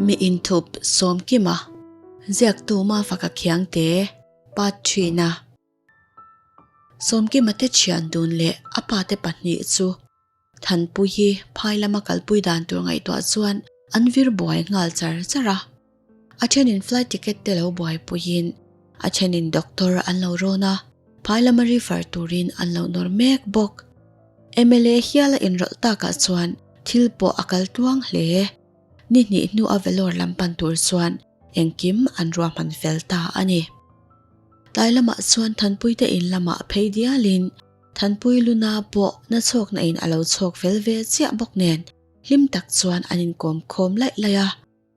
Mi inthup Sawmkima, ziaktu Mafaka Khiangte, part thina. Sawmkima te thian dun leh a pate pahnih chu Thanpui hi phai lama kalpui dan tur ngaihtuah chuan an vir buai nghal char char a. A thenin flight ticket te lo buaipuiin a thenin doctor an lo rawn a, phai lama refer turin an lo nawr mek bawk. Mla hial a inrawlh takah chuan thil pawh a kal tluang hle. Ni hnih hnu a Vellore lam pan tur chuan engkim an ruahman fel ta a ni. Tlai lamah chuan Thanpuite in lamah phei dialin Thanpui Luna pawh na chhawkna in a lo chhawk fel ve chiah bawk nen hlim tak chuan an inkawm khawm laih laih a,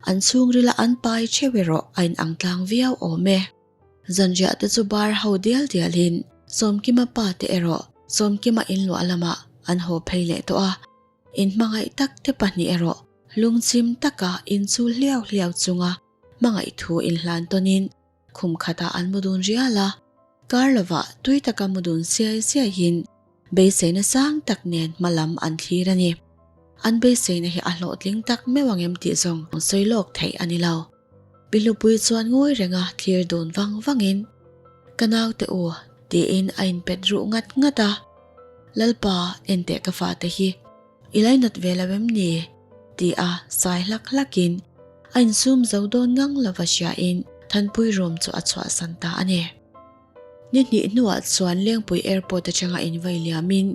an chhungrila an pai theuh erawh a inang tlang viau awm e. Zanriah te chu bar ho dial dialin Sawmkima pa te erawh Sawmkima inluah lamah an haw phei leh tawh a, inhmangaih tak te pahnih erawh lungchim taka inchul hliau hliau chunga hmangaih thu inhlan tawnin Khum khatah an mu dun rial a, kar lovah tui taka mu dun siai siaiin beiseina sang tak nen hma lam an thlir a ni. An beiseina hi a hlawhtling tak meuh ang em tih zawng sawi lawk theih a ni lo. Pi Hlupui chuan ngawi renga thlir dun vang vangin, Ka naute u, tiin a inpet ruh ngat ngat a. Lalpa, enteh ka fate hi i lainat ve lo em ni? Ti a sai hlak hlakin a insum zo dawn ngang lova hriain Thanpui room chu a chhuahsan ta a ni. Ni hnih hnuah chuan Lengpui Airport atanga invai liamin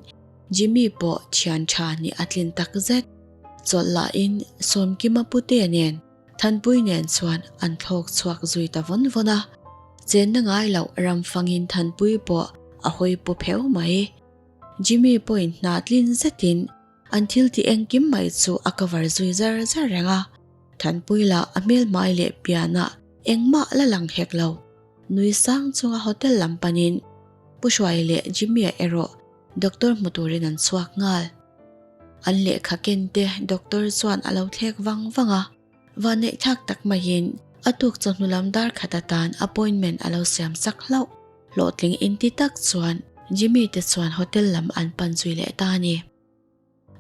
Jimmy pawh thian tha nih a tlin tak zet. Chawlh lahin Sawmkima pute nen Thanpui nen chuan an thlawk chhuak zui ta vawn vawn a. Chenna ngai loh ram fangin Thanpui pawh a hawi pu pheu mai. Jimmy pawhin hna tlin zetin An thil tih engkim mai chu a cover zui zar zar reng a, Thanpui lah a hmel hmai leh pianah engmah la lang hek lo. Nui sang chunga hotel lam panin Pu Hruai leh Jimmy-a erawh doctor hmu turin an chhuak nghal. An lehkha ken te doctor chuan a lo thlek vang vang a, vanneih thlak tak maiin a tuk chawhnu lam dar khat atan appointment a lo siam sak hlauh. Hlawhtling inti tak chuan Jimmy te chuan hotel lam an pan zui leh ta a ni.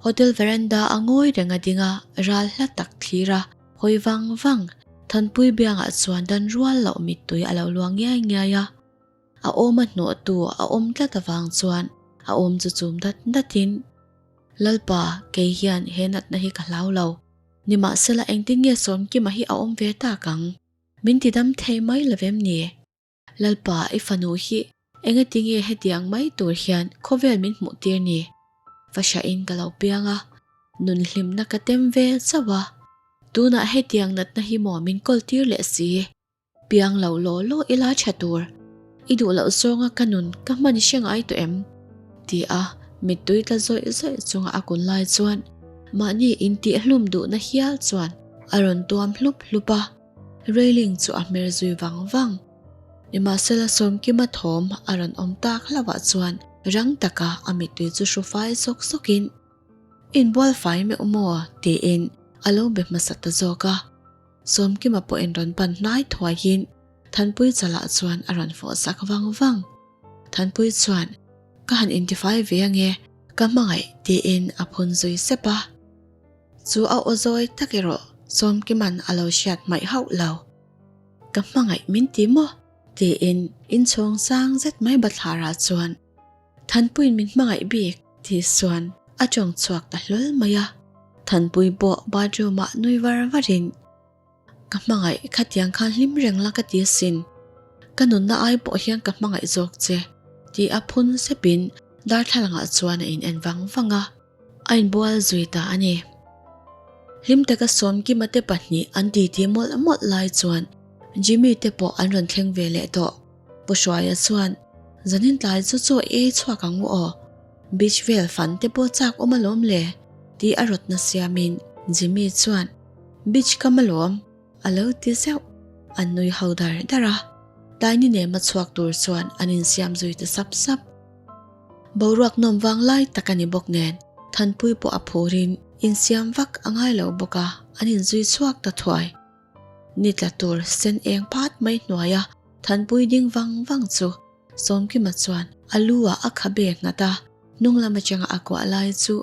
Hotel veranda a ngawi reng a ding a, ral hla tak thlir a, hawi vang vang. Thanpui biangah chuan dan rual loh mittui a lo luang ngiai ngiai a. A awm a hnawhtu a awm tlat avang chuan a awm chu chum dat datin, Lalpa, kei hian he natna hi ka hlau lo. Nimahsela engtin nge Sawmkima hi a awm ve tak ang? Min tidam thei mai lo vem ni? Lalpa, i fanu hi engati nge hetiang mai tur hian khawvel min hmuh tir ni? Fahrahin ka lo piang a, nun hlimna ka tem ve chauh a. Tunah hetiang natna hi maw min kawl tir leh si? Piang lo law law ila tha tur. I duh loh zawnga ka nun ka hman hre ngai tawh em? Ti a mittui tla zawih zawih chunga a kun lai chuan mahni intihhlum duhna hial chuan a rawn tuam hlup hlup a. Railing chu a hmer zui vang vang. Nimahsela Sawmkima thawm a rawn awm tak hlauhah chuan rang taka a mittui chu hru fai sawk sawkin, Inbual fai meuh maw? tiin a lo be hmasa ta zawk a. Sawmkima pawhin rawn pan hnai thuaiin Thanpui chalah chuan a rawn fawh sak vang vang. Thanpui chuan, Ka han intifai ve ange, ka hmangaih tiin a phun zui sep a. Chu a aw zawi tak erawh Sawmkima'n a lo hriat hmaih hauh lo. Ka hmangaih min ti maw? tiin inchhawng sang zet mai bathlarah chuan Thanpuiin min hmangaih bik ti chuan a tawng chhuak ta hlawl mai a. Thanpui pawh bathroom-ah nui var varin Ka hmangaih khatiang khan hlim reng la ka ti asin. Ka nunna ai pawh hian ka hmangaih zawk che ti a phun sepin darthlalangah chuan a in en vang vang a. A inbual zui ta a ni. Hlim taka Sawmkima te pahnih an titi mawlh mawlh lai chuan Jimmy te pawh an rawn thleng ve leh tawh. Pu Hruaia chuan, Zanin tlai chu chaw ei chhuak ang u aw. Beach vel fan te pawh chak awm alawm le, tih a rawtna siamin Jimmy chuan, Beach kam alawm, a lo ti zeuh. An nui ho dar dar a. Taini nema chhuak tur chuan an insiam zui ta sap sap. Boruak nawm vang lai tak a ni bawk nen Thanpui pawh a phurin insiam vak a ngai lo bawk a, an inzui chhuak ta thuai. Ni tla tur sen eng phat mai hnuaia Thanpui ding vang vang chu Sawmkima chuan a lu ah a khabe nghat a, hnung lam atanga a kuah lai chu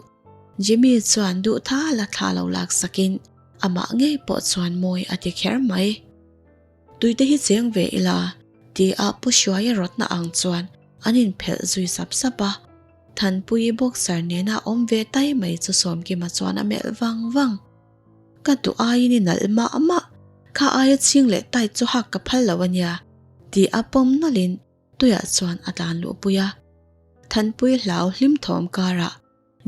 Jimmy chuan duh tha la thla lo lak sakin. Amah ngei pawh chuan mawi a ti kher mai. Tuite hi cheng ve ila ti a Pu Hruaia rawtna ang chuan an inphelh zui sap sap a. Thanpuii boxer nena awm ve tai mai chu Sawmkima chuan a melh vang vang. Ka duh aiin i nalh mah mah, kha aia chhing leh tight chu hak ka phal lo a nia ti a pawm nawlhin tuiah chuan a tlan luhpui a. Thanpuii hlau hlim thawm karah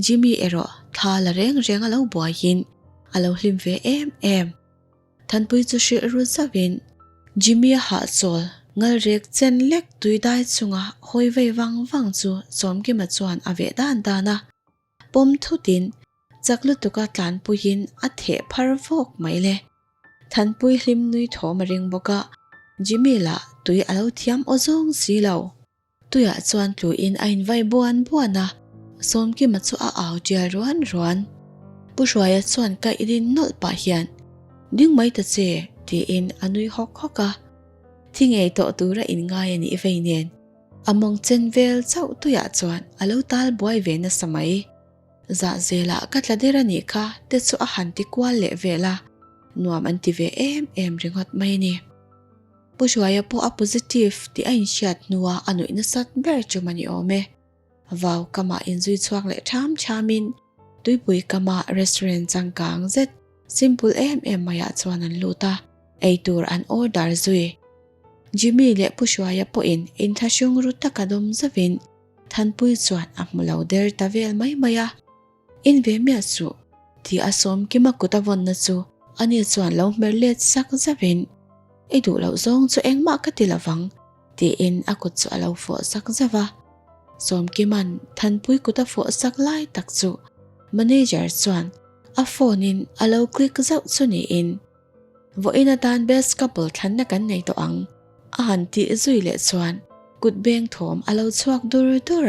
Jimmy erawh thla la reng reng a lo buaiin a lo hlim ve em em. Thanpui chu hrilh ru zauhin Jimmy-a hahchawl ngal rek chen lek tui dai chunga hawi vei vang vang chu Sawmkima chuan a veh dan dan a. Pawm thutin chak lutuka tlanpuiin a theh phar vawk mai le. Thanpui hlim nui thawm a ring bawk a, Jimmy lah tui a lo thiam aw zawng si lo. Tuiah chuan tluin a invai buan buan a, Sawmkima chu a au tial ruan ruan. Pu Hruaia chuan kaih din nawlh pah hian, Ding mai ta che, tiin a nui hawk hawk a. Thi ngei tawh tura inngai a nih vei nen, a mawng chen vel chauh tuiah chuan a lo tal buai ve nasa mai. Zah zelah ka tla der a nih kha te chu a han ti kual leh vel a, nuam an ti ve em em ringawt mai a ni. Pu Hruaia pawh a positive tih a inhriat hnua a nuih nasat ber chum a ni awm e. Vau kamah inzui chhuak leh ṭham ṭhamin tuipui kama restaurant changkang zet simple em em maiah chuan an lut a, eitur an order zui. Jimmy leh Pu Hruaia pawhin inthlahrung ru taka dawm zauhin Thanpui chuan a hmu lo der ta vel mai mai a. In ve miah suh, tih a Sawmkima kut a vawnna chu ani chuan lo hmer let sak zauhin, I duh loh zawng chu engmah ka ti lovang, tiin a kut chu a lo fawh sak zauh a. Sawmkima'n Thanpui kut a fawh sak lai tak chu manager chuan a phone in a lo click zauh chu niin, Vawiin atan best couple thlanna kan nei tawh ang, a han tih zui leh chuan kut beng thawm a lo chhuak dur dur.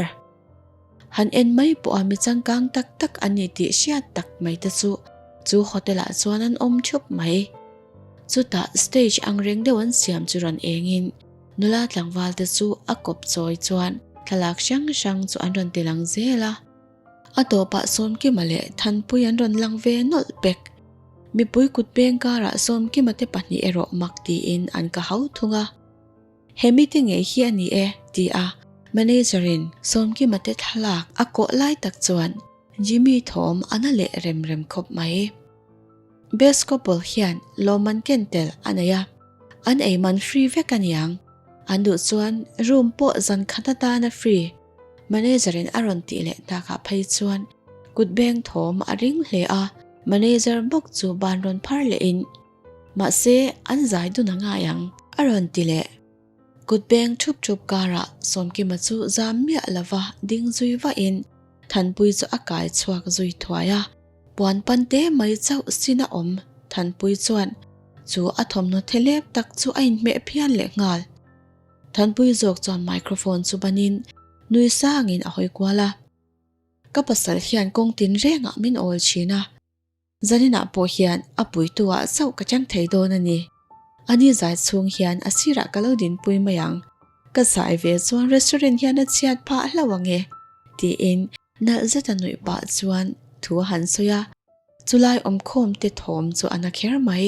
Han en mai pawha mi changkang tak tak an ni tih hriat tak mai te chu chu hotel ah chuan an awm thup mai. Chutah stage ang reng deuh an siam chu rawn engin nula tlangval te chu a kawp chawi chuan thlalak hrang hrang chu an rawn ti lang zel a. A tawpah Sawmkima leh Thanpui an rawn lang ve nawlh pek. Mipui kut peng karah Sawmkima te pahnih erawh mak tiin an ka hau thung a. He mite ngei hi a ni e, ti a manager-in Sawmkima te thlalak a kawh lai tak chuan Jimmy thawm a na leh rem rem khawp mai. Best couple hian lawmman ken tel a nei a, an ei man free vek a niang. An duh chuan room pawh zan khat atana free, manager-in a rawn tih leh takah phei chuan kut beng thawm a ring hle a, manager bawk chu ban rawn phar lehin, Mahse, an zai dun a ngai ang, a rawn ti leh. Kut beng thup thup karah Sawmkima chu zam miah lova ding zui vahin Thanpui chu a kai chhuak zui thuai a. Puan pan te mai chauh sin a awm Thanpui chuan chu a thawmhnaw thelep tak chu a inhmeh phian leh nghal. Thanpui zawk chuan microphone chu banin nui sangin a hawi kual a. Ka pasal hian kawng tin rengah min awl thin a. Zaninah pawh hian a puituah chauh ka chang thei dawn a ni. Ani zai chhung hian a sirah ka lo dinpui mai ang. Ka zai ve chuan restaurant hian a chhiat phah hlauh ang e, tiin nalh zeta nuih pah chuan thu a han sawi a. Chulai awmkhawm te thawm chu a na kher mai.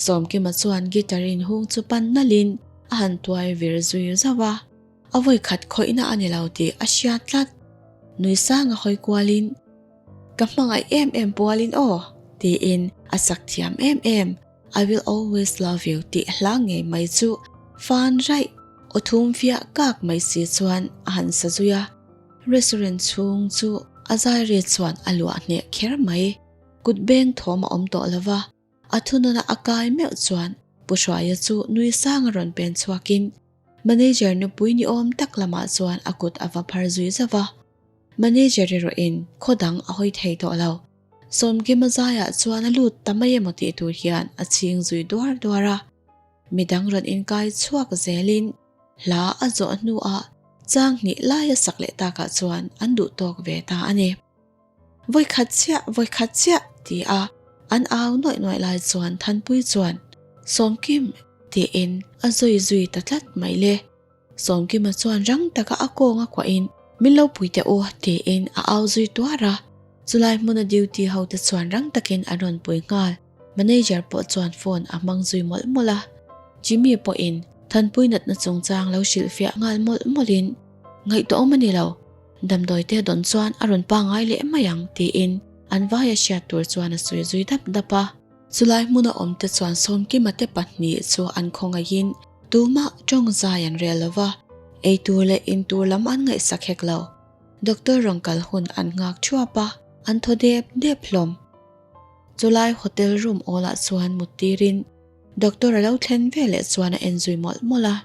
Sawmkima chuan guitar in hung chu pan nalhin a han tuai vir zui zauh a. A vawikhat khawihna a ni lo tih a hriat tlat. Nui sanga hawi kualin, Ka hmangaih em em pualin aw, tiin a sak thiam em em, I will always love you tih hla ngei mai chu fan raih aw thum fiah kak mai si chuan a han sa zui a. Restaurant chhung chu a zai ri chuan a luah hneh kher mai. Kut beng thawm a awm tawh lo va, a thununa a kai meuh chuan Pu Hruaia chu nui sanga rawn pen chhuakin Manager nupui ni awm tak lamah chuan a kut a va phar zui zauh a. Manager erawhin khaw dang a hawi thei tawh lo. Sawmkima zaiah chuan a lut ta mai emaw tih tur hian a chhing zui duar duar a. Midang rawn inkai chhuak zelin hla a zawh hnuah chang hnih laia sak leh takah chuan an duh tawk ve ta a ni. Vawikhat chiah, vawikhat chiah, ti a an au nuaih nuaih lai chuan Thanpui chuan, Sawmkim, tiin a zawi zui ta tlat mai le. Sawmkima chuan rang taka a kawng a kuahin, Min lo pui teh u, tiin a au zui tuar a. Chulai hmuna duty hote chuan rang takin an rawn pui nghal. Manager pawh chuan phone a hmang zui mawlh mawlh a, Jimmy pawhin Thanpui natna chungchang lo hrilhfiah nghal mawlh mawlhin, Ngaihtuahawm a ni lo, damdawi te dawn chuan a rawn pangngai leh mai ang tiin an vaia hriat tur chuan a sawi zui dap dap a. Chulai hmuna awmte chuan Sawmkima te pahnih chu an khawngaihin tumah tawng zai an rel lo va, eitur leh intur lam an ngaihsak hek lo. Doctor rawn kal hun an nghak thuap a, an thaw dep dep hlawm. Chulai hotel room awlah chuan mut tirin doctor a lo thlen veleh chuan a en zui mawlh mawlh a.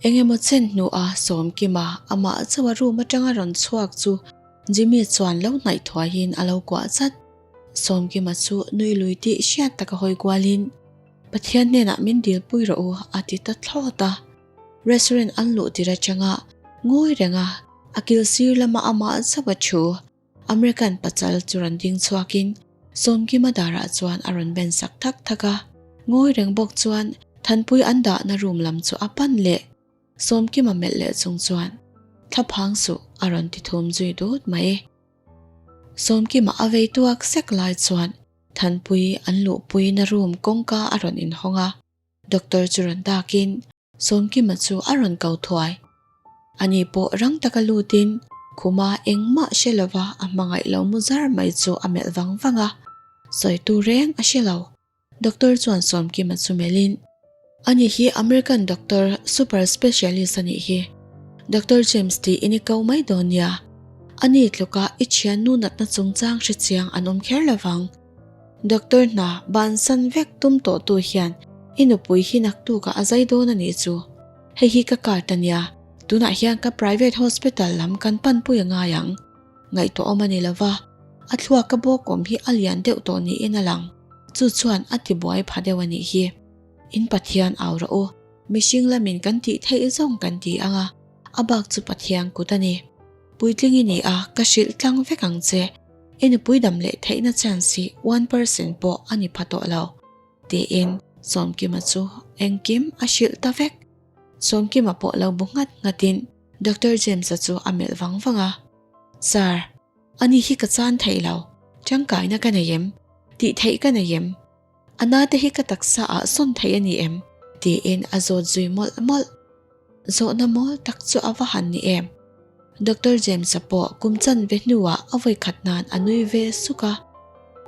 Eng emaw chen hnuah Sawmkima amah chauha room atanga rawn chhuak chu Jimmy chuan lo hnaih thuaiin a lo kuah chat. Sawmkima chu nui lui tih hriat taka hawi kualin, Pathian hnenah min dilpui rawh u a ti ta thlawt a. Restaurant an luh tir atanga ngawi renga a kil sir lama amah chauha thu American pachal chu rawn ding chhuakin Sawmkima darah chuan a rawn ben sak thak thak a. Ngawi reng bawk chuan Thanpui an dahna room lam chu a pan leh. Sawmkima melh leh chung chuan Thlaphang suh a rawn ti thum zui dut mai. Sawmkima a vei tuak sek lai chuan Thanpui an luhpuina room kawngka a rawn inhawng a, doctor chu rawn dakin Sawmkima chu a rawn ko thuai. Ani pawh rang taka lutin khuma engmah hre lova a hmangaih lo mu zar mai chu a melh vang vang a, sawi tur reng a hre lo. Doctor chuan Sawmkima chu melhin, Ani hi American doctor super specialist a nih hi. Doctor James tiin i ko mai dawn nia. Ani tluka i thiannu natna chungchang hrechiang an awm kher lovang. Doctor hna bansan vek tum tawhtu hian i nupui hi naktukah a zai dawn a nih chu. Hei hi ka card a nia, tunah hian ka private hospital lam kan panpui a ngai ang. Ngaihtuahawm a ni lova, a thluaka bawk awm hi a lian deuh tawh niin a lang. Chu chuan a tibuai pha deuh a nih hi. In Pathian au rawh u, mihring lamin kan tih theih zawng kan ti ang a, a bak chu Pathian kut a ni. Puitling i ni a, ka hrilh tlang vek ang che. I nupui dam leh theihna chance hi 1% pawh a ni pha tawh lo, tiin Sawmkima chu engkim a hrilh ta vek. Sawmkima pawh lo bu nghat nghatin Doctor James-a chu a melh vang vang a, Sir, ani hi ka chan thei lo, tangkaina ka nei em? Tih theih ka nei em? A nate hi ka taksa ah sawn thei a ni em? Tiin a zawt zui mawlh mawlh. Zawhna mawl tak chu a va han ni em? Doctor James-a pawh kum chanve hnuah a vawikhat nan a nui ve suk a,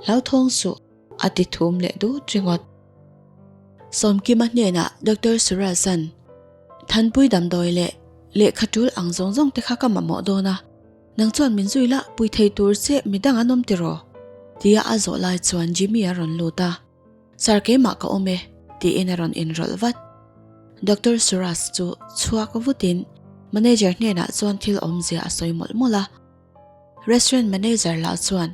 Hlauthawng suh, a ti thum leh dut ringawt. Sawmkima hnenah Doctor Suraj-a'n, Thanpui damdawi leh lehkha tul ang zawng zawng te kha ka mamawh dawn a, nang chuan min zui la pui thei tur che midang an awm tiraw? Tia a zawh lai chuan Jimmy a rawn lut a, Sir keimah ka awm e, tiin a rawn inrawlh vat. Doctor Suraj chu chhuak vutin manager hnenah chuan thil awmzia a sawi mawlh mawlh a, restaurant manager lah chuan,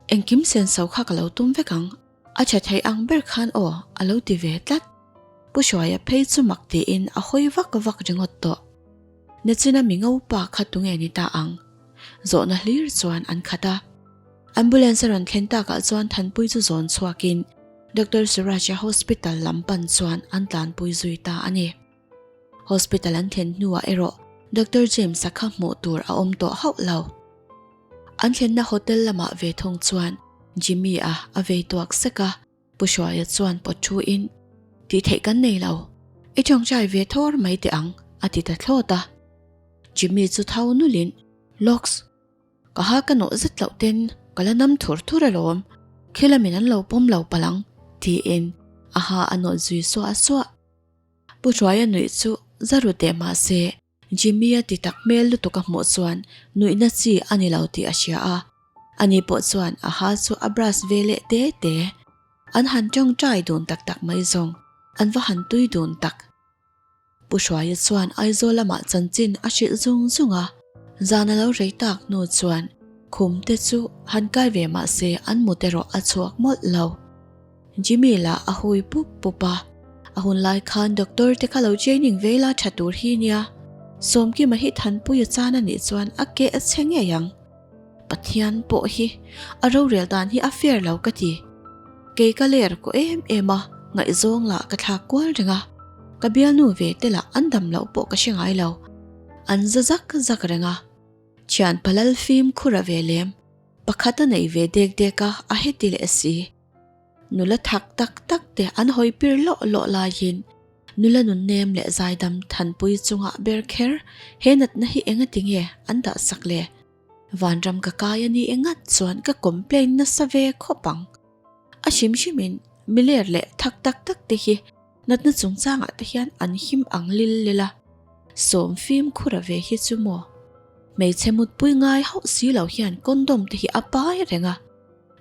Engkim senso kha ka lo tum vek ang, a tha thei ang ber khan aw a lo ti ve tlat. Pu Hruaia phei chu mak tiin a hawi vak vak ringawt tawh. Nichina mi ngopa kha tunge ni ta ang? Zawhna hlir chuan an khat a. Ambulance a rawn thlen takah chuan Thanpui chu zawn chhuakin Doctor Suraj-a hospital lam pan chuan an tlanpui zui ta a ni. Hospital an thlen hnuah erawh Doctor James-a kha hmuh tur a awm tawh hauh lo. An thlenna hotel lamah ve thung chuan Jimmy-a a vei tuak sek a, Pu Hruaia chuan pawt thu-in, Tih theih kan nei lo, i tawngtai ve thawr mai teh ang, a ti ta thlawt a. Jimmy chu tho nulin, Lawks, ka ha ka nawh zet loh ten ka la nam thur thur alawm, khi lamin an lo pawm lo palh ang, tiin a ha a nawt zui suah suah. Pu Hruaia nuih chu za ru teh mah se, Jimmy-a ti tak hmel lutuk a hmuh chuan nuihna chi a ni lo tih a hria a. Ani pawh chuan a ha chu a brush ve leh te te. An han tawngtai dun tak tak mai zawng, an va han tui dun tak. Pu Hruaia chuan Aizawl lamah chanchin a hrilh zung zung a, zan a lo rei tak hnu chuan khum te chu han kai ve mah se an mut erawh a chhuak mawlh lo. Jimmy lah a hui pup pup a, a hun lai khan doctor te kha lo training ve ila tha tur hi nia, Sawmkima hi Thanpuia chan a nih chuan a keh a chhe ngei ang. Pathian pawh hi a rorel dan hi a fair lo ka ti. Kei ka ler kaw em em a, ngaihzawng lah ka thlak kual reng a, ka bialnu ve te lah an dam loh pawh ka hre ngai lo. An za zak zak reng a, thian palal fimkhur a ve lem, pakhat a nei ve dek dek a, a heti leh si. Nula thak tak tak te an hawi pir lawh lawh laiin nula nunnem leh zaidam thanpui chungah ber kher he natna hi engati nge an dah sak le? Vanram ka kai a ni engat chuan ka complain nasa ve khawp ang. A hrim hrimin miler leh thak tak tak te hi natna chungchangah te hian an him ang lil lil a, sawm fimkhura ve hi chu maw? Hmeichhe mutpui ngai hauh si lo hian condom te hi a pai reng a,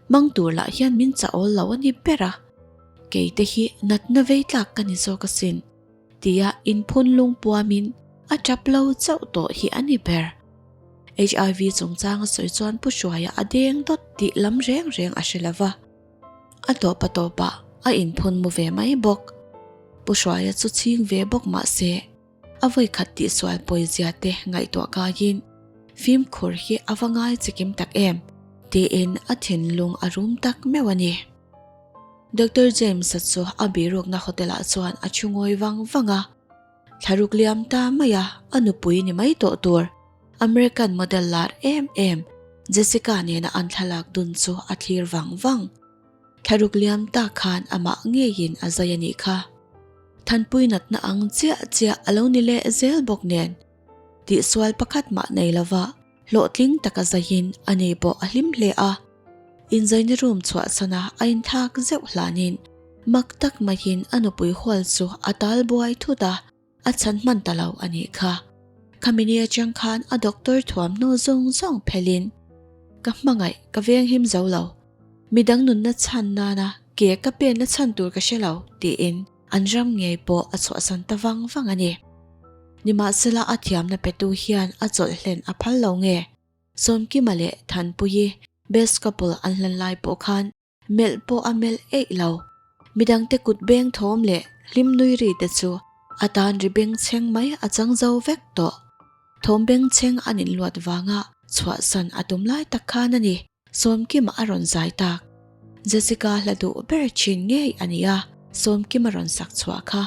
hmang tur lah hian min chah awl lo a ni ber a, kei te hi natna vei tlak ka ni zawk asin tia inphun lung puamin a tap lo chauh tawh hi a ni ber. HIV chungchang a sawi chuan Pu Hruaia a deng dawt tih lam reng reng a hre lo va. A tawp a tawpah a inphun mu ve mai bawk. Pu Hruaia chu chhing ve bawk mah se, a vawikhat tihsual pawizia te ngaihtuah kaiin fimkhur hi a va ngai chikim tak em tiin a thinlung a rum tak meuh a ni. Doctor James-a chu a birukna hotel-ah chuan a thu ngawi vang vang a. Thlaruk liam ta mai a, a nupui ni mai tawh tur. American model lar em em Jessica nena an thlalak dun chu a thlir vang vang. Thlaruk liam ta khan amah ngeiin a zai a nih kha. Thanpui natna ang chiah chiah a lo ni leh zel bawk nen. Tihsual pakhat mah nei lova hlawhtling taka zaiin a nei pawh a hlim hle a. Inzaina room chhuahchhana a inthlak zeuh hlanin mak tak maiin a nupui hual chu a tal buai thut a. A chhan hman ta lo a nih kha. Khami ni atang khan a doctor thuamhnaw zawng zawng phelhin ka hmangaih ka veng him zo lo. Midang nunna chhan nana ke ka penna chhan tur ka hre lo tiin an ram ngei pawh a chhuahsan ta vang vang a ni. Nimahsela a thiamna petu hian a chawlh hlen a phal lo nge? Sawmkima leh Thanpuii best couple an hlan lai pawh khan Melh pawh a melh eih lo. Midangte kut beng thawm leh hlim nui ri te chu a tan ri beng chheng mai a chang zo vek tawh. Thawm beng chheng an inluat vanga chhuahsan a tum lai tak khan a ni. Sawmkima a rawn zai tak. Jessica hla duh ber thin ngei a ni a, Sawmkima rawn sak chhuah kha.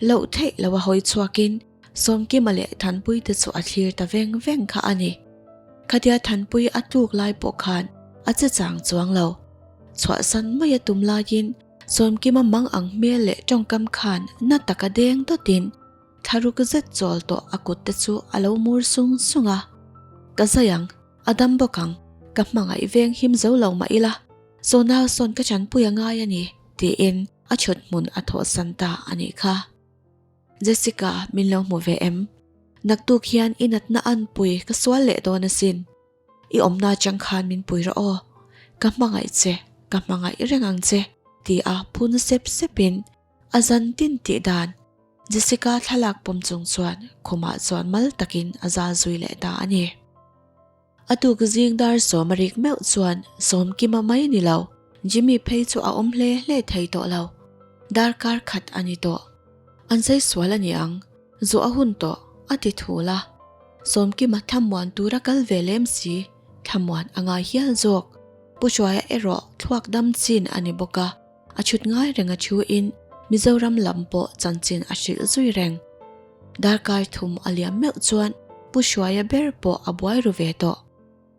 Loh theih lo a hawi chhuakin Sawmkima leh Thanpui te chu a thlir ta veng veng kha a ni. Khatia Thanpui a tluk lai pawh khan a che chang chuang lo. Chhuahsan mai a tum laiin Sawmkima mang ang hmel leh tawngkam khan na taka deng dawtin thlaruk zet chawl tawh a kut te chu a lo mur sung sung a. Ka zai ang, a dam bawk ang, ka hmangaih veng him zo lo mah ila, Sawnau sawn ka chanpui a ngai a ni, tiin a chhut hmun a thawhsan ta a nih kha. Jessica, min lo hmu ve em? Naktuk hian i natna an pui ka sual leh dawn asin. I awmna atang khan min pui rawh aw. Ka hmangaih che, ka hmangaih reng ang che, ti a phun sep sepin a zan tin tih dan Jessica thlalak pawm chung chuan khumah chuan mal takin a zal zui leh ta a ni. A tuk zing dar sawm a rik meuh chuan Sawmkima mai ni lo, Jimmy phei chu a awm hle hle thei tawh lo. Darkar khat a ni tawh. An zai sual a ni ang, zawh a hun tawh, a ti thul a. Sawmkima thlamuan tura kal ve lem si, thlamuan a ngai hial zawk. Pu Hruaia erawh thluak dam chin a ni bawk a, a chhut ngai reng a thu in Mizoram lam pawh chanchin a hrilh zui reng. Darkar thum a liam meuh chuan Pu Hruaia ber pawh a buai ru ve tawh.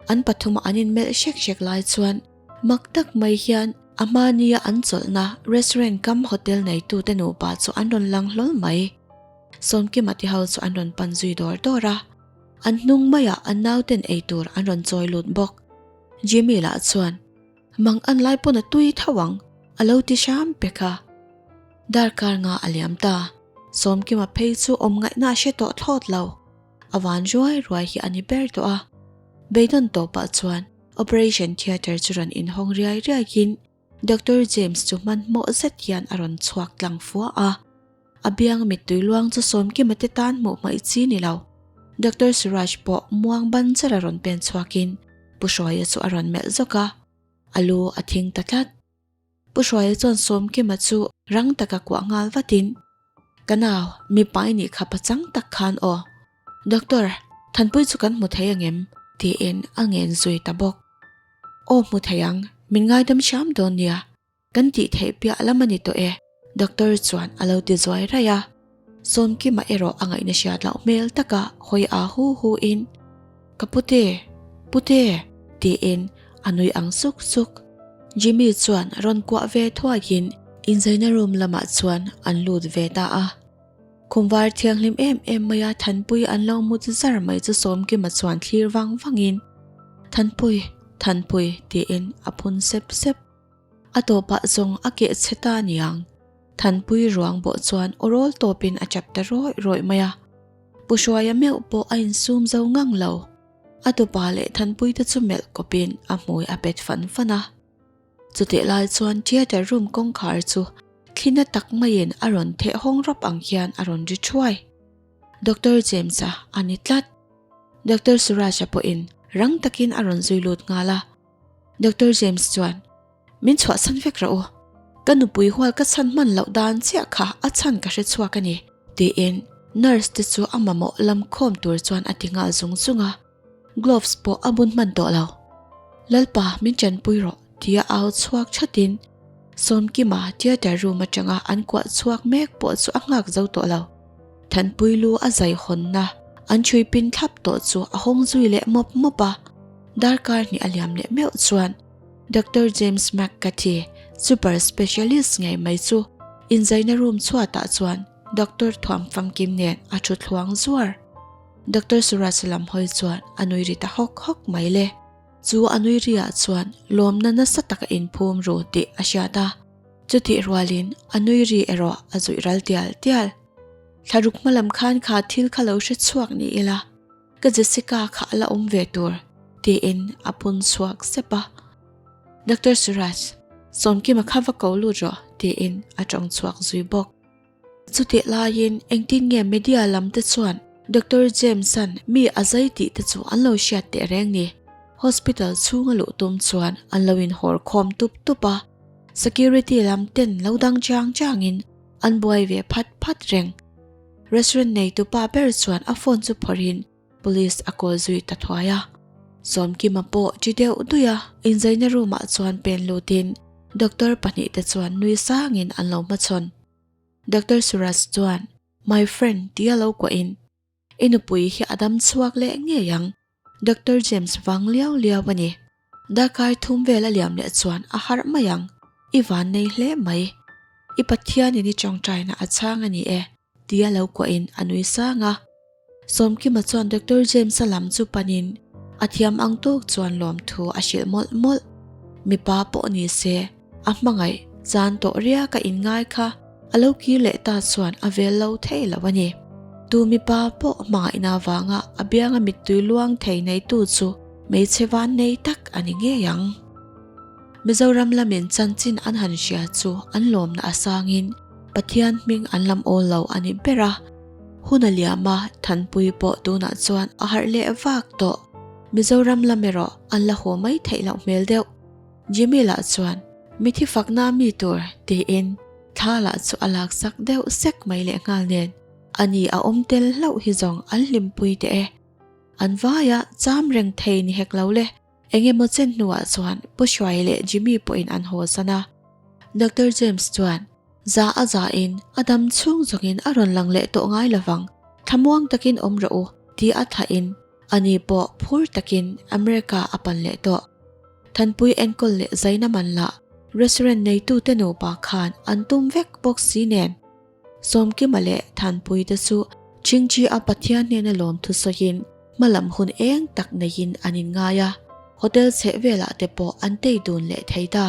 An pathum an inmelh hrek hrek lai chuan mak tak mai hian a hmania an chawlhna restaurant kam hotel neitute nupa chu an rawn lang hlawl mai. Sawmkima ti ho chu an rawn pan zui dawr dawr a, an hnung maiah an nauten eitur an rawn chawi lut bawk. Jimmy lah chuan. Mang an lai pawn a tui tho ang, a lo ti hram pek a. Darkar nga a liam ta. Sawmkima phei chu awm ngaihna a hre tawh thlawt lo. A van ruai ruai hi a ni ber tawh a. Beidawn tawpah chuan operation theatre chu rawn inhawng riai riaiin Doctor James chu hmanhmawh zet hian a rawn chhuak tlang fua a. A biang mittui luang chu Sawmkima te tan hmuh hmaih chi ni lo. Doctor Suraj pawh muang ban char a rawn pen chhuakin Pu Hruaia chu a rawn melh zawk a, a lu a thing ta tlat. Pu Hruaia chuan Sawmkima chu rang taka kuah nghal vatin, Ka nau, mipa i nih kha pachang tak khan aw. Doctor, Thanpui chu kan hmu thei angem? tiin a ngen zui ta bawk. Aw hmu thei ang, min ngaidam hram dawn nia. Kan tih theih piah lam a ni tawh e, Doctor chuan a lo ti zuai raih a. Sawmkima erawh a ngaihna hriat loh hmel taka hawi a hu hu in, Ka pute, pute, tiin a nui ang suk suk. Jimmy chuan rawn kuah ve thuaiin inzaina room lamah chuan an lut ve ta a. Khum var thianghlim em em maia Thanpui an lo mut zar mai chu Sawmkima chuan thlir vang vangin, Thanpui, Thanpui tiin a phun sep sep. A tawpah zawng a keh chhe ta niang. Thanpui ruang bawh chuan aw rawl tawpin a chap ta rawih rawih mai a. Pu Hruaia meuh pawh a insum zo ngang lo. A tupa leh Thanpui te chu melh kawpin a hmui a pet fan fan a. Chutih lai chuan theatre room kawngkhar chu thlina tak maiin a rawn theh hawng rawp ang hian a rawn ri thuai. Doctor James-a a ni tlat. Doctor Suraj-a pawhin rang takin a rawn zui lut nghal a. Doctor James chuan, Min chhuahsan vek rawh u. Ka nupui hual ka chhan hman loh dan chiah kha a chhan ka hre chhuak a ni, tiin nurse te chu a mamawh lam khawm tur chuan a ti nghal zung zung a. Gloves pawh a bun hman tawh lo. Lalpa min chanpui rawh tia au chhuak thatin Sawmkima theatre room atanga an kuah chhuak mek pawh chu a nghak zo tawh lo. Thanpui lu a zai hawnna an chhui pin thlap tawh chu a hawng zui leh mawp mawp a. Darkar hnih a liam leh meuh chuan Doctor James McCarthy, super specialist ngei mai chu inzaina room chhuatah chuan doctor thuam famkim nen a thu thluang zuar. Doctor Suraj lam hawi chuan a nui ri ta hawk hawk mai le. Chu a nui riah chuan lawmna nasa tak a inphum ru tih a hriat a, chutih rualin a nui ri erawh a zuih ral tial tial. Thlaruk hmalam khan kha thil kha lo hre chhuak ni ila, ka Jessica kha a la awm ve tur, tiin a phun chhuak sep a. Doctor Suraj, Sawmkima kha va ko lut rawh, tiin a tawng chhuak zui bawk. Chutih laiin engtin nge media lam te chuan Doctor James-a'n mi a zai tih te chu an lo hriat teh reng ni. Hospital chhunga luh tum chuan an lo inhawr khawm tup tup a, security lam ten lo dang chang changin an buai ve phat phat reng. Restaurant neitu pa ber chuan a phone chu phawrhin Police a call zui ta thuai a. Sawmkima pawh chi deuh duih a, inzaina room ah chuan pen lutin doctor pahnihte chuan nui sangin an lo hmachhawn. Doctor Suraj chuan, My friend tia lo kuahin, I nupui hi a dam chhuak leh ngei ang, Doctor James vang liau liau a ni. Darkai thum vel a liam leh chuan a harh mai ang, i van nei hle mai. I Pathianin i tawngtaina a chhang a ni e, tia lo kuahin a nui sang a. Sawmkima chuan Doctor James-a lam chu panin a thiam ang tawk chuan lawmthu a hrilh mawlh mawlh. Mipa pawh ni se, a hmangaih zan tawh riaka inngai kha a lo kir leh ta chuan a vel lo thei lo a ni. Tu mipa pawh hmangaihna avanga a bianga mittui luang thei neitu chu hmeichhe van nei tak a ni ngei ang. Mizoram lamin chanchin an han hria chu an lawmna a sangin Pathian hming an lam awl lo a ni ber a. Hun a liam a, Thanpui pawh tunah chuan a harh leh vak tawh. Mizoram lam erawh an la haw mai theih loh hmel deuh. Jimmy lah chuan, Mithi fakna mi tur, tiin thla lah chu a laksak deuh sek mai leh nghal nen, ani a awm tel hlauh hi zawng an hlimpui teh e. An vaia cham reng thei ni hek lo le. Eng emaw chen hnuah chuan Pu Hruai leh Jimmy pawhin an haw san a. Doctor James chuan, Za a za in, a dam chhung zawngin a rawn lang leh tawh ngai lovang, thlamuang takin awm rawh u, ti a thahin ani pawh phur takin America a pan leh tawh. Thanpui enkawl leh zaina man lah restaurant neitute nupa khan an tum vek bawk si nen. Sawmkima leh Thanpui te chu Chingchi a Pathian hnena lawmthu sawiin hmalam hun eng tak neiin an inngai a, hotel chheh velah te pawh an tei dun leh thei ta.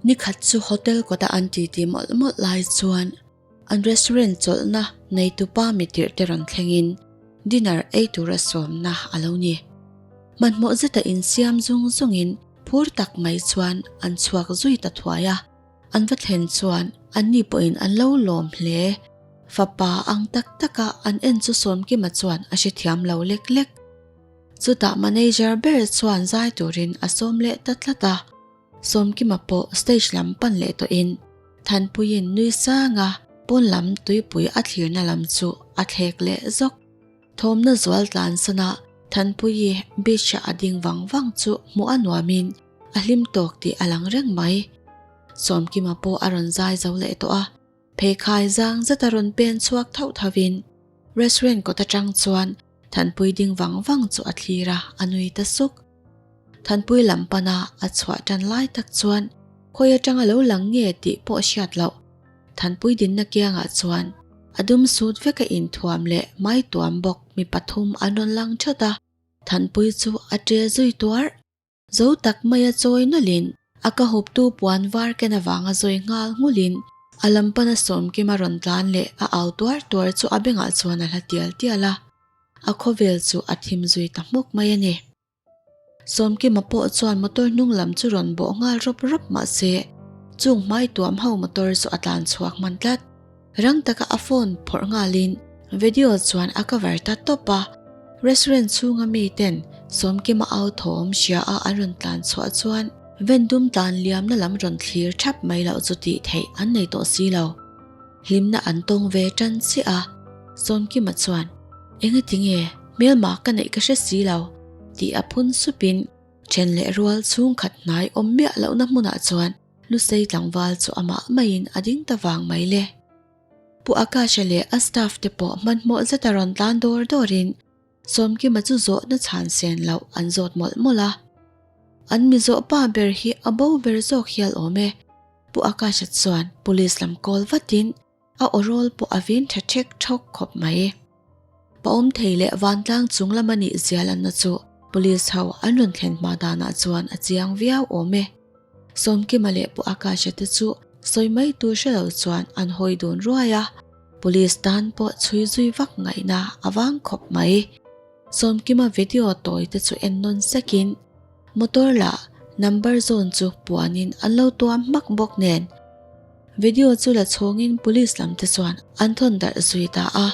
Nikhat chu hotel kawta an titi mawlh mawlh lai chuan an restaurant chawlhna neitupa mitirh te rawn thlengin dinner ei tura sawmna a lo ni. Hmanhmawh zeta insiam zung zungin phur tak mai chuan an chhuak zui ta thuai a. An va thlen chuan anni pawhin an lo lawm hle. Fapa ang tak taka an en chu Sawmkima chuan a hrethiam lo lek lek. Chutah manager ber chuan zai turin a sawm leh ta tlat a. Sawmkima pawh stage lam pan leh tawhin Thanpuiin nui sanga pawn lam tuipui a thlirna lam chu a thlek leh zawk. Thawmna zual tlan sana Thanpuii beach-a a ding vang vang chu hmuh a nuamin A hlim tawk tih a lang reng mai. Sawmkima pawh a rawn zai zo leh tawh a, pheikhai zang zet a rawn pen chhuak thauh thauhin restaurant kawt atang chuan Thanpui ding vang vang chu a thlir a, a nui ta suk. Thanpui lam pana a chhuah tan lai tak chuan khawi atanga lo lang nge tih pawh hriat loh. Thanpui dinna kiangah chuan a dum sut veka inthuam leh mai tuam bawk mi pathum an rawn lang that a, Thanpui chu a ṭe zui tuar. Zo tak maia chawi nawlhin a ka huptu puan var ken avanga zawi nghal nghulhin a lam pana Sawmkima rawn tlan leh a au tuar tuar chu a bengah chuan a hla tial tial a, a khawvel chu a thim zui ta hmawk mai a ni. Sawmkima pawh chuan motor hnung lam chu rawn bawh nghal rawp rawp mah se, chung hmai tuam ho motor chu a tlan chhuak hman tlat. Rang taka a phone phawrh nghalin video chuan a cover ta tawp a, restaurant chhunga mi ten Sawmkima au thawm hria a an rawn tlan chhuah chuan van dum tlan liamna lam rawn thlir thap mai loh chu tih theih an nei tawh si lo. Hlimna an tawng ve tan chiah a, Sawmkima chuan, Engati nge hmelma ka neih ka hre si lo? tih a phun supin then leh rual chhungkhat hnai awm miah lohna hmunah chuan Lusei tlangval chu amah maiin a ding ta vang mai le. Pu Akasha leh a staff te pawh hmanhmawh zeta rawn tlan dawr dawrin Sawmkima chu zawhna chhan sen loh an zawt mawlh mawlh a. An mi zawh pa ber hi a bo ber zawk hial awm e. Pu Akasha chuan police lam kawl vatin a aw rawl pawh a vin tha thek thawk khawp mai. Paawm thei leh vantlang chung lama nih zia lanna chu police ho an rawn thlen hma danah chuan a chiang viau awm e. Sawmkima leh Pu Akasha te chu sawi mai tur hre lo chuan an hawi dun ruai a, police tan pawh chhui zui vak ngaihna a vang khawp mai. Sawmkima video tawi te chu en nawn sekin motor lah number zawn chu puanin an lo tuam hmak bawk nen video chu la chhawngin police lam te chuan an thawn darh zui ta a,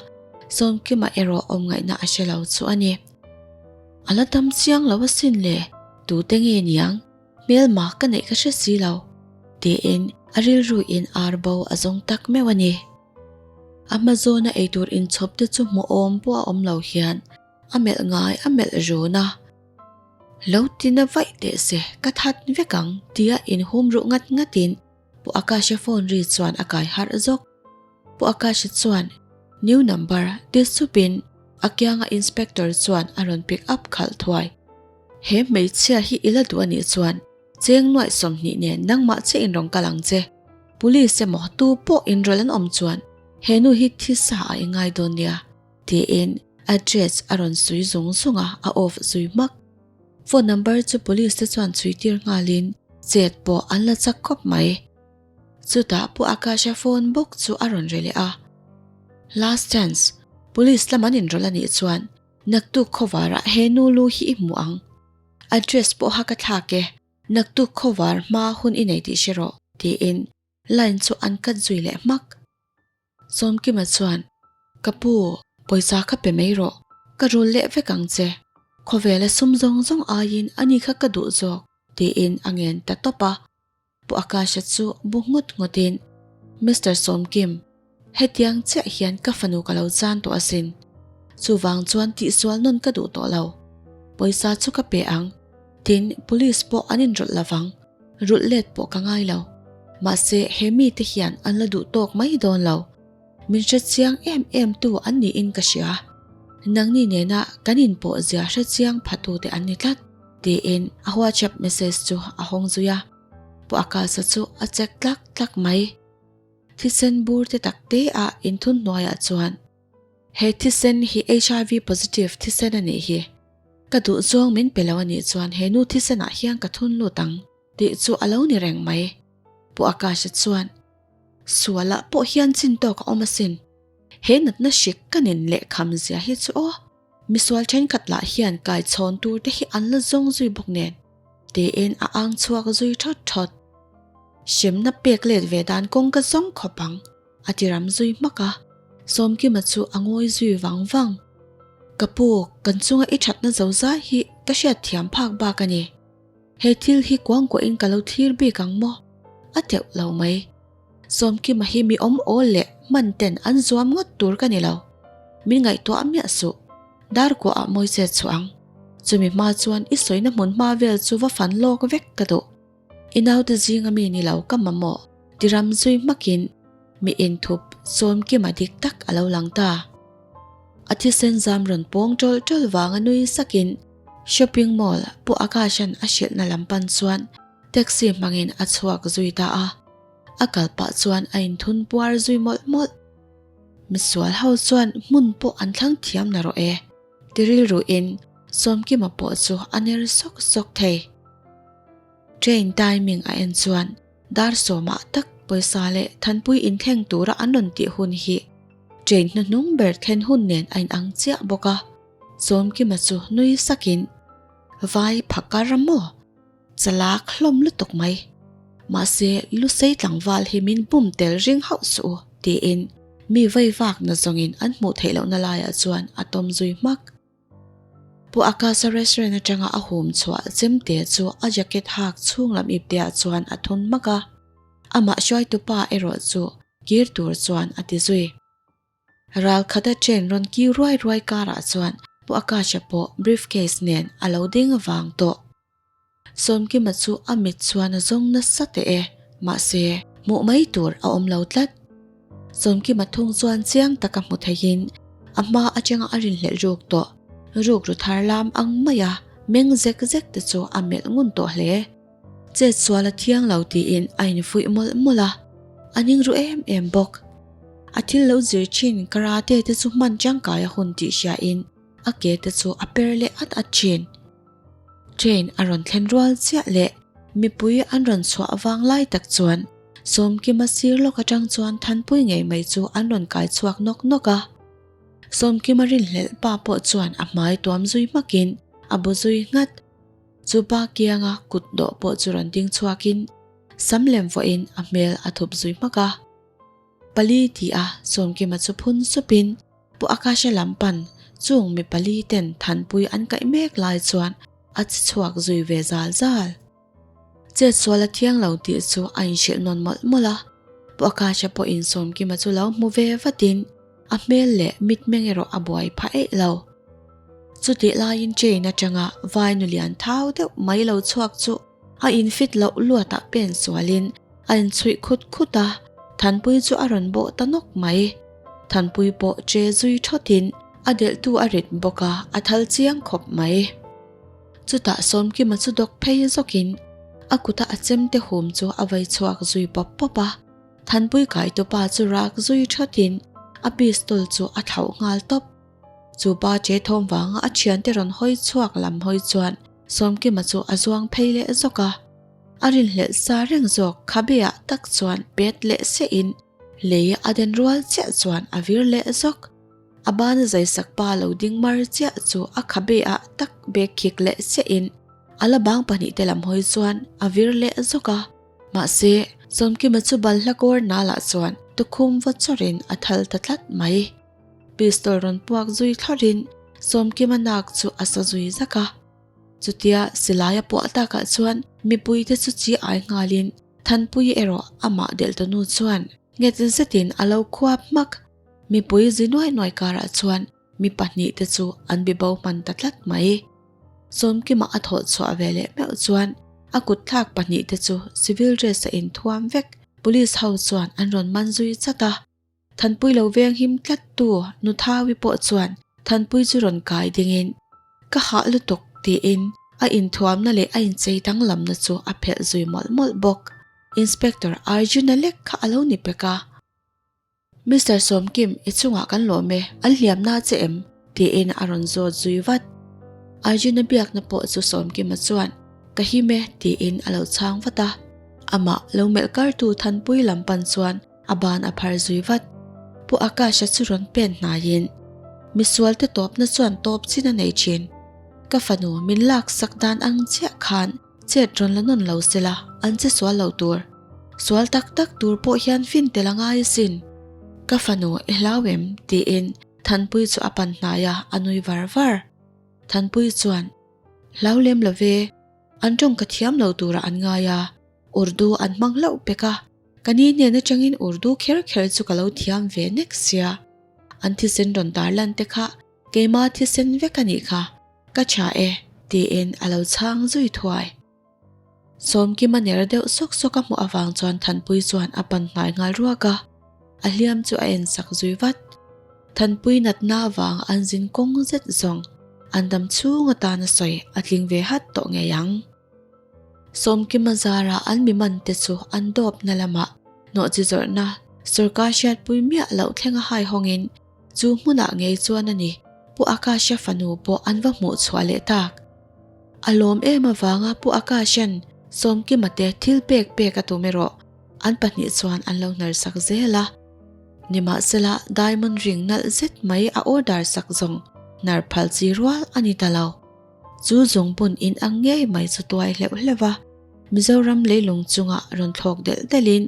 Sawmkima erawh awm ngaihna a hre lo chu a ni. A la tam chiang lo asin le, tute nge niang? Hmelma ka neih ka hre si lo, tiin a rilru in ar bo a zawng tak meuh a ni. A hma zawna eitur inchhawp te chu hmuhawm pawh a awm lo hian a melh ngai a melh run a. Lo ti na vaih teh se, ka that vek ang tia inhum ruh ngat ngatin Pu Akasha phone ri chuan a kai harh zawk. Pu Akasha chuan new number ti supin a kianga inspector chuan a rawn pick up khalh thuai. He hmeichhia hi i la duh a nih chuan cheng nuaih 20 nen nangmah che in rawn kal ang che. Police emaw tu pawh inrawlh an awm chuan he nu hi thisa a i ngai dawn nia tiin address a rawn sui zung zung a, a off zui hmak. Phone number chu police te chuan chhui tir nghalin chet pawh an la chak khawp mai. Chutah Pu Akasha phone bawk chu a rawn ri leh a. Last chance, police lam an inrawlh a nih chuan naktuk khawvarah he nu lu hi i hmu ang. Address pawh ha ka thlak e, naktuk khawvar hma hun i nei tih hre rawh, tiin line chu an cut zui leh hmak. Sawmkima chuan, Ka pu, pawisa kha pe mai rawh, ka rul leh vek ang che. Khawvela sum zawng zawng aiin ani kha ka duh zawk, tiin a ngen ta tawp a. Pu Akasha chu bu nghut nghutin, Mister Sawmkim, hetiang chiah hian ka fanu ka lo chan tawh asin. Chuvang chuan tihsual nawn ka duh tawh lo. Pawisa chu ka pe ang. Tin, police pawh an inrawlh lovang. Rulh let pawh ka ngai lo. Mahse, he mite hian an la duh tawk mai dawn lo. Min hre chiang em em tu an niin ka hria. Nangni nena kan inpawh zia hre chiang phatute an ni tlat, tiin a WhatsApp message chu a hawng zui a. Pu Akasa chu a check tlak tlak mai. Thisen bur te tak te a inthun hnuaiah chuan he thisen hi HIV positive thisen a nih hi. Ka duh zawng min pe lo a nih chuan he nu thisenah hian ka thun lut ang tih chu a lo ni reng mai. Pu Akasha chuan Sualah pawh hian chin tawk a awm asin. He natna hrik ka nin leh kham zia hi chu aw. Misual thenkhat lah hian kai chhawn tur te hi an la zawng zui bawk nen. Tiin a ang chhuak zui thawt thawt. Hremna pek let ve dan kawng ka zawng khawp ang, a ti ram zui hmak a. Sawmkima chu a ngawi zui vang vang. Ka pu, kan chunga i thatna zo zai hi ka hriatthiam phak bak a ni. He thil hi kuangkuahin ka lo thlir bik ang maw? A teuh lo mai. Sawmkima hi mi awm awl leh hman ten an zuam ngawt tur ka ni lo. Min ngaihtuah miah suh. Dar kuahah mawi chet chhuah ang. Chumi hma chuan i sawina hmun hma vel chu va fan lawk vek ka duh. I naute zinga mi ni lo ka mamawh ti ram zui hmakin mi inthup Sawmkima dik tak a lo lang ta. A thisen zam rawn pawng tawlh tawlh vanga nui sakin. Shopping mall Pu Akash-a'n a hrilhna lam pan chuan taxi hmangin a chhuak zui ta a. A kal pah chuan a inthun puar zui mawlh mawlh. Misual ho chuan hmun pawh an thlang thiam na rawh e. Ti rilruin Sawmkima pawh chu a ner sawk sawk thei. Train timing a en chuan dar sawmah tak pawisa leh Thanpui inthleng tura an rawn tih hun hi train hnuhnung ber thlen hun nen a inang chiah bawk a. Sawmkima chu nui sakin, Vai phakar a maw? Chalak hlawm lutuk mai. Mahse, Lusei tlangval hi min bum tel ring hauh suh u, tiin mi vei vak na zawngin an hmuh theih lohna laiah chuan a tawm zui hmak. Pu Akasa restaurant atanga a hum chhuah chemte chu a jacket hak chhung lam ipteah chuan a thun hmak a, amah hruaitupa erawh chu kir tur chuan a ti zui. Ral khata train rawn kiu ruai ruai karah chuan Pu Akasha pawh briefcase nen a lo ding vang tawh. Sawmkima chu a mit chuan a zawng nasa teh e, mahse hmuh mai tur a awm lo tlat. Sawmkima thung chuan chiang taka hmu theihin a hma atanga a rinhlelh ruk tawh ruk ru thar lam ang maia meng zek zek te chu a melh ngun tawh hle. Chet sual a thiang lo tiin a infuih mawlh mawlh a, a ning ru em em bawk. A thil lo zir thin karate te chu hman tangkai a hun tih hriain a ke te chu a per leh at at thin. Train a rawn thlen rual chiah leh mipui an rawn chhuah vang lai tak chuan Sawmkima sir lawk atang chuan Thanpui ngei mai chu an rawn kai chhuak nawk nawk a. Sawmkima rinhlelh pa pawh chuan a hmai tuam zui hmakin a bu zui nghat. Chu pa kianga kut dawh pawh chu rawn ding chhuakin sam lem vawhin a hmel a thup zui hmak a. Pali ti a Sawmkima chu phun supin Pu Akasha lam pan chung mi pali ten Thanpui an kaih mek lai chuan a che chhuak zui ve zal zal. Chet sual a thiang lo tih chu a inhrilh nawn mawlh mawlh a. Pu Akasha pawhin Sawmkima chu lo hmu ve vatin a hmel leh mitmeng erawh a buai phah eih lo. Chutih laiin train atanga vai nu lian thau deuh mai lo chhuak chu a infit loh luatah pen sualin a inchhuih khut khut a, Thanpui chu a rawn bawh ta nawk mai. Thanpui pawh che zui thawtin a delhtu a rit bawk a, a thal chiang khawp mai. Chutah Sawmkima chu dawk phei zawkin a kuta a chemte hum chu a vai chhuak zui pawp pawp a. Thanpui kaitupa chu rak zui thatin a pistol chu a thlauh nghal tawp. Chu pa che thawm vanga a thiante rawn hawi chhuak lam hawi chuan Sawmkima chu a zuang phei leh zawk a. A rinhlelh sa reng zawk khabeah tak chuan pet leh sehin lei a den rual chiah chuan a vir leh zawk. A bana zaisak pa lo ding mar chiah chu a khabeah tak bek khik leh sehin a la bang pahnihte lam hawi chuan a vir leh zawk a. Mahse, Sawmkima chu balhla kawr nalah chuan tukhum va chawrin a thal ta tlat mai. Pistol rawn puak zui thlawrin Sawmkima nak chu a sa zui zak a. Chutia silai a puah takah chuan mipuite chu chi ai nghalin Thanpuii erawh amah delhtunu chuan nghet zetin a lo khuap hmak. Mipui zi nuai nuai karah chuan mi pahnihte chu an bibo hman ta tlat mai. Sawmkima a thawh chhuah ve leh meuh chuan a kut thlak pahnihte chu civil dress a inthuam vek. Police ho chuan an rawn man zui chat a. Thanpui lo veng him tlat tu Nuthawi pawh chuan Thanpui chu rawn kai dingin, Ka hah lutuk tiin a inthuamna leh a inchei danglamna chu a phelh zui mawlh mawlh bawk. Inspector Arjuna lek kha a lo ni pek a. Mister Sawmkim, i chungah kan lawm e, an hliamna che em? tiin a rawn zawt zui vat. Arjuna biakna pawh chu Sawmkima chuan, Ka him e tiin a lo chhang vat a. Amah lo melh kartu Thanpui lam pan chuan A ban a phar zui vat. Pu Akash-a chu rawn pen hnaiin, Misualte tawpna chuan tawp chin a nei thin. Ka fanu min lak sak dan ang chiah khan chet rawn la nawn lo sela an che sual lo tur. Sual tak tak tur pawh hian fin tel a ngai asin. Ka fanu i hlau em? tiin Thanpui chu a pan hnai a, a nui var var. Thanpui chuan, Hlau lem lo ve, an tawng ka thiam lo turah an ngai a, Urdu an hmang hlauh pek a. Ka ni hnen atangin Urdu kher kher chu ka lo thiam ve nek sia. An thisen rawn tar lan te kha keima thisen vek a nih kha, ka tha e, tiin a lo chhang zui thuai. Sawmkima ner deuh sawk sawk a hmuh avang chuan Thanpui chuan a pan hnai nghal ruak a, a hliam chu a en sak zui vat. Thanpui natna avang an zin kawng zet zawng. An dam chhung atana sawi a tling ve hat tawh ngei ang. Sawmkima zara an mi man te chu an dawpna lamah nawhchi zawrhna sawrkar hriatpui miah loh thlenga hai hawngin chu hmunah ngei chuan a ni Pu Akasha fanu pawh an va hmuh chhuah leh tak. A lawm em avanga Pu Akasha'n Sawmkima te thil pek pek a tum erawh an pahnih chuan an lo hnar sak zel a. Nimahsela diamond ring nalh zet mai a order sak zawng hnar phal chi rual a ni ta lo. Chu zungbun in ang ngei mai chu tuai hleuh hleuh a, Mizoram leilung chunga rawn thlawk delh delhin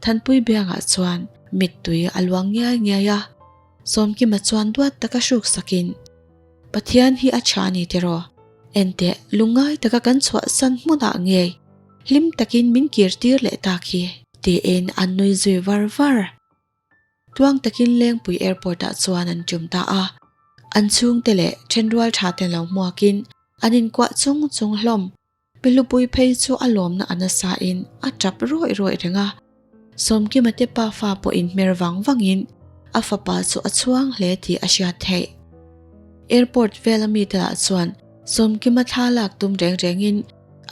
Thanpui biangah chuan mittui a luang ngiai ngiai a. Sawmkima chuan duat taka hruk sakin, Pathian hi a tha a ni tiraw? Enteh, lungngai taka kan chhuahsan hmunah ngei hlim takin min kir tir leh tak hi, tiin an nui zui var var. Tuang takin Lengpui Airport ah chuan an tum ta a, an chhungte leh thenrual tha ten lo hmuakin an inkuah chung chung hlawm. Pihlupui phei chu a lawmna a nasa in a tap rawih rawih reng a, Sawmkima te pa fa pawh in hmer vang vang in a fapa chu a chhuang hle tih a hriat theih. Airport vel a mi te lah chuan Sawmkima thla lak tum reng reng in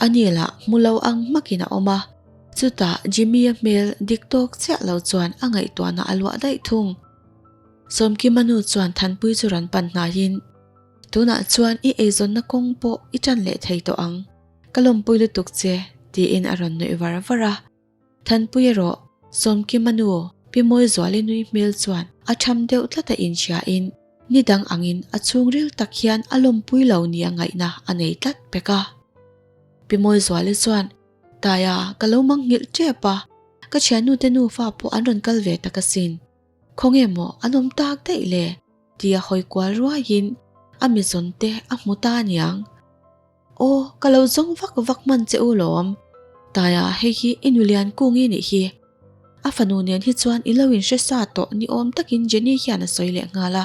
a ni lah hmu lo ang hmak in a awm a, chutah Jimmy-a hmel dik tawk chiah lo chuan a ngaihtuahna a luah daih thung. Sawmkima nu chuan Thanpui chu rawn pan hnaiin. Tunah chuan i eizawnna kawng pawh i tan leh thei tawh ang, ka lawmpui lutuk che, tiin a rawn nuih var var a. Thanpui erawh, Sawmkima nu, Pi Mawizuali nui hmel chuan a tham deuh tlat a inhriain ni dang angin a chhungril tak hian a lawmpui lo nia ngaihna a nei tlat pek a. Pi Mawizuali chuan, Taia, ka lo mang nghilh tep a, ka thiannute nufa pawh an rawn kal ve tak asin. Khawnge maw an awm tak daih le? Tia hawi kual ruaiin a mi zawn te a hmu ta aniang. Aw, ka lo zawng vak vak hman che u lawm. Taia hei hi i nulian kungi nih hi. A fanu nen hi chuan i lo inhre sa tawh ni awm takin Jenny hian a sawi leh nghal a.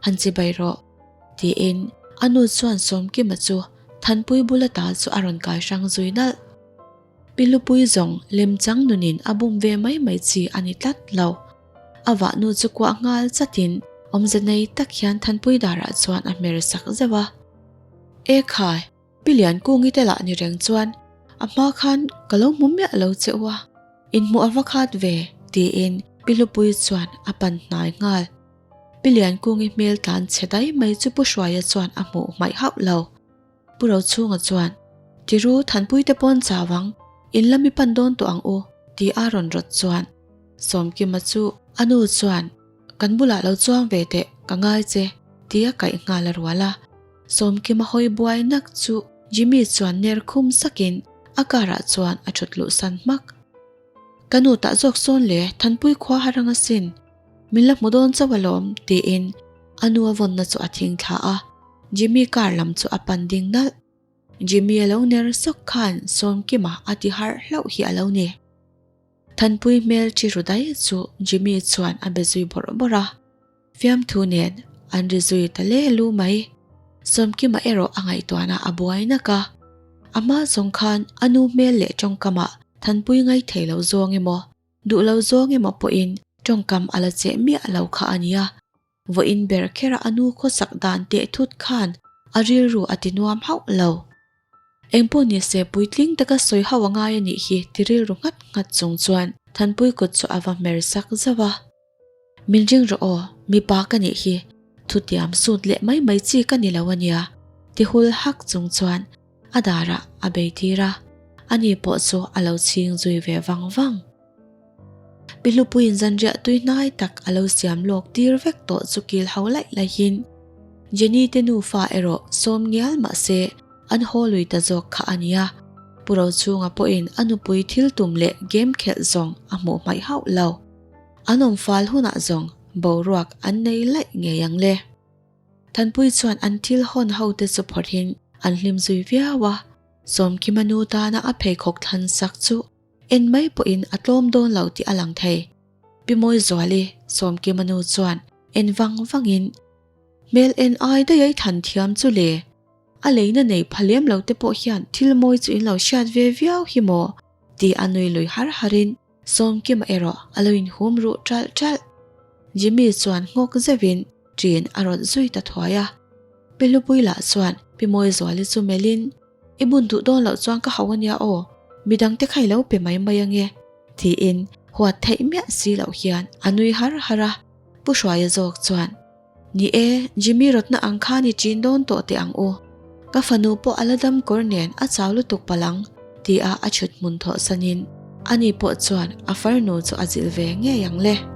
Han chi bai rawh. Tiin a nu chuan Sawmkima chu Thanpui bula tal chu a rawn kai hrang zui nalh. Pi Hlupui zawng lemchang nunin a bum ve mai mai chi a ni tlat lo. A vahnu chu kuah nghal chatin awmze nei tak hian Thanpui darah chuan a hmer sak zeuh a. E khai, Pi Liankungi te lah ni reng chuan a hma khan ka lo hmu miah lo che u a, inhmuh a va khat ve, tiin Pi Hlupui chuan a pan hnai nghal. Pi Liankungi hmel tlan chhe dai mai chu Pu Hruaia chuan a hmuh hmaih hauh lo. Pu Rochhunga chuan, Tiru, Thanpui te pawn chau ang, in la mi pan dawn tawh ang u, ti a rawn rawt chuan. Sawmkima chu a nu chuan, Kan bulah lo chuang ve teh, ka ngai che, ti a kaih nghal a rual a. Sawmkima hawi buai nak chu Jimmy chuan ner khum sakin a car ah chuan a thut luh san hmak. Ka nu tah zawk sawn le, Thanpui khua harang asin, min la hmu dawn chauh alawm, tiin a nu a vawnna chu a thing thla a. Jimmy car lam chu a pan ding nalh. Jimmy a lo ner sawk khan Sawmkima a ti harh hlauh hi a lo ni. Thanpui hmel thi ru dai chu Jimmy chuan a be zui bawrh bawrh a. Fiamthu nen an ri zui ta le lu mai. Sawmkima erawh a ngaihtuahna a buai nak a. A hma zawng khan a nu hmel leh tawngkamah Thanpui ngaithei lo zawng emaw, duh lo zawng emaw pawhin tawngkam a la cheh miah lo kha a nia. Vawiin ber khera a nu khawsak dan teh thut khan a rilru a ti nuam hauh lo. Engpawh ni se puitling taka sawi hauh a ngai a nih hi ti rilru nghat nghat chung chuan Thanpui kut chu a va hmer sak zauh a. Min ring rawh aw, mipa ka nih hi, thutiam sut leh mai mai chi ka ni lo a nia, ti hul hak chung chuan a darah a bei tir a, ani pawh chu a lo chhing zui ve vang vang. Pi Hlupuiin zanriah tui hnai tak a lo siam lawk tir vek tawh chu kil ho laih laihin Jenny te nufa erawh sawm ngial mah se an haw lui ta zawk kha a nia. Pu Rochhunga pawhin a nupui thil tum leh game khelh zawng a hmuh hmaih hauh lo. An awm fal hunah zawng boruak an nei laih ngei ang le. Thanpui chuan an thil hawn ho te chu phawrhin an hlim zui viau a, Sawmkima nu tana a pheikhawk thlan sak chu En mai pawhin a tlawm dawn lo tih a lang thei. Pi Mawizuali, Sawmkima nu chuan en vang vangin, Hmel en ai daih ai than thiam chu le. A leina nei pha lem lo te pawh hian thil mawi chu in lo hriat ve viau hi maw? Ti a nui lui har harin Sawmkima erawh a lo inhum ruh ṭalh ṭalh. Jimmy chuan nghawk zeuhin ṭin a rawt zui ta thuai a. Pi Hlupui lah chuan Pi Mawizuali chu melhin, I bun duh dawn loh chuan ka hauh ania aw, midangte kha i lo pe mai mai ange, tiin huat theih miah si loh hian a nui har har a. Pu Hruaia zawk chuan, Ni e, Jimmy rawtna ang khan i chin dawn tawh teh ang u. Ka fanu pawh a la dam kawr nen a chau lutuk palh ang, tia a chhut hmun thawh sanin ani pawh chuan a farnu chu a zilh ve ngei ang le.